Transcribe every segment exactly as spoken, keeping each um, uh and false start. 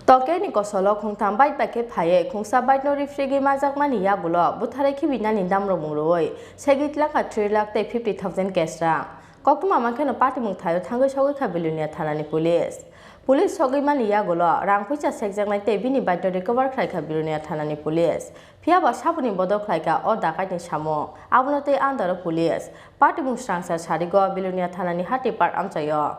Tokeni kosolo khungtham bike bai khe phaiwi khungsa bike no rifrigwi majakmani yagulo butharwi khibinani damrokmung rwui segwi tlangkha three lakh tei fifty thousand cash rang. Koktwma mankheno patimung thaio thangwi sogwi kha Belonia thanani police. Police sogwi mani yagulo rang puisa sekjaknai tei bini bike no recover khlai kha Belonia thanani police. Phiyaba saboni bodol khlai kha o dakaitni samung. Abono tei andaro police. Patimung srangsa sarigo Belonia thanani hati park amchaio.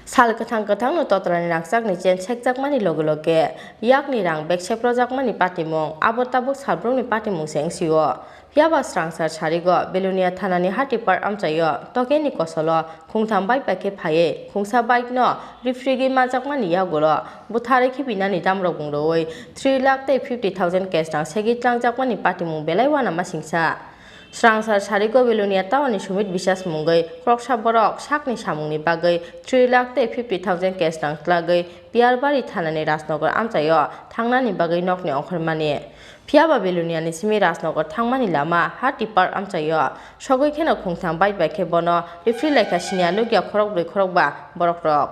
Sal kwthang kwthangno totrani rangchakni chen sekjakmani loge loge yakni rang bag seprojakmani patimung, abo tabuk salbrumni patimung se wngsio. Phiyaba srangsa sarigo Belonia thanani hati park amchaio tokeni kosolo khungtham bike bai khe phaiwi khungsa bike no rifrigwi majakmani yagulo butharwi khibinani damrokmung rwui three lakh tei fifty thousand cash rang segwi tlangjakmani patimung belai uanamasingcha. Srangsa sarigo Belonia taoni Sumit Biswas mungwi khoroksa borok sakni samungni bagwi three lakh tei fifty thousand cash rang tlagwi Piyarbari thanani Rajnagar amchaio thangnani bagwi nokni ongkhormani. Phiyaba Beloniani simi Rajnagar thangmani lama hati park amchaio sogwi kheno khungtham bike bai khe bono rifri laikha siniya nukya khorokbrwi khorokba borokrok.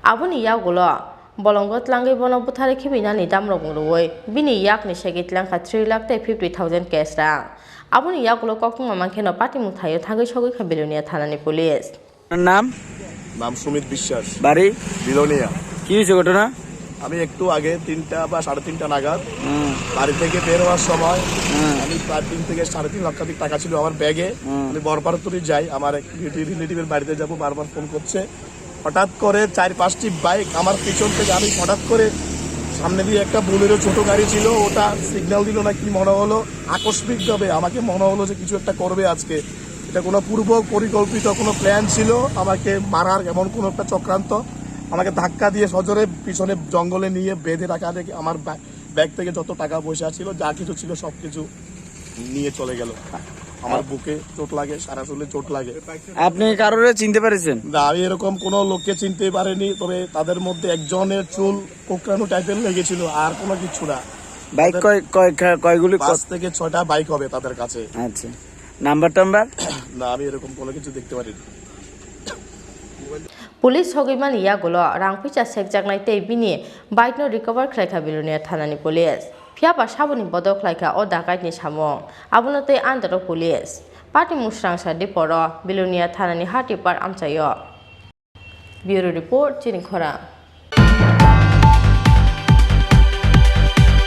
Aboni yagulo bolongo tlangwi bono butharwi khibinani damrokmung rwui bini yakni segwi tlangkha three lakh tei fifty thousand cash rang. Aboni yagulo koktwma mankheno patimung thaio thangwi sogwi kha Belonia thanani police. নাম? নাম সুমিত বিশ্বাস। বাড়ি? বিলোনিয়া। কি হয়েছে ঘটনা? আমি একটু আগে তিনটা বা সাড়ে তিনটা নাগাদ হুম। বাড়ি থেকে বের হওয়ার সময় হুম। আমি প্রায় তিন থেকে সাড়ে তিন লক্ষাধিক টাকা ছিল আমার ব্যাগে। হুম। আমি বরপাড়াতুরি যাই, আমার এক রিলেটিভের বাড়িতে যাব, বারবার ফোন করছে। হঠাৎ করে চার পাঁচটি বাইক আমার পিছন থেকে, আমি হঠাৎ করে সামনে দিয়ে একটা বোলেরো ছোট গাড়ি ছিল, ওটা সিগন্যাল দিল না কি মনে হলো, আকস্মিকভাবে আমাকে মনে হলো যে কিছু একটা করবে আজকে। এটা কোনো পূর্ব পরিকল্পিত কোনো প্ল্যান ছিল আমাকে মারার, এমন কোনো একটা চক্রান্ত। আমাকে ধাক্কা দিয়ে সজোরে পিছনে জঙ্গলে নিয়ে বেঁধে রাখা দেখে আমার ব্যা-, ব্যাগ থেকে যত টাকা পয়সা ছিল, যা কিছু ছিল, সব কিছু নিয়ে চলে গেল। আমার বুকে চোট লাগে, সারা শরীরে চোট লাগে। আপনি কারোরে চিনতে পেরেছেন? না, আমি এরকম কোনো লোককে চিনতে পারিনি, তবে তাদের মধ্যে একজনের চুল কোঁকড়ানো টাইপের লেগেছিল, আর কোনো কিছু না। বাইক তাদের কয়, কয়, কয়, কয়গুলি কত? পাঁচ থেকে ছয়টা বাইক হবে তাদের কাছে। আচ্ছা, নাম্বার টাম্বার? না, আমি এরকম কোনো কিছু দেখতে পারিনি। Police sogwi mani yagulo rang puisa sekjaknai tei bini bike no recover khlai kha Belonia thanani police. Phiyaba saboni bodol khlai kha o dakaitni samung. Abono tei andaro police. Patimung srangsa diporo Belonia thanani hati park amchaio. Bureau report, chini khorang.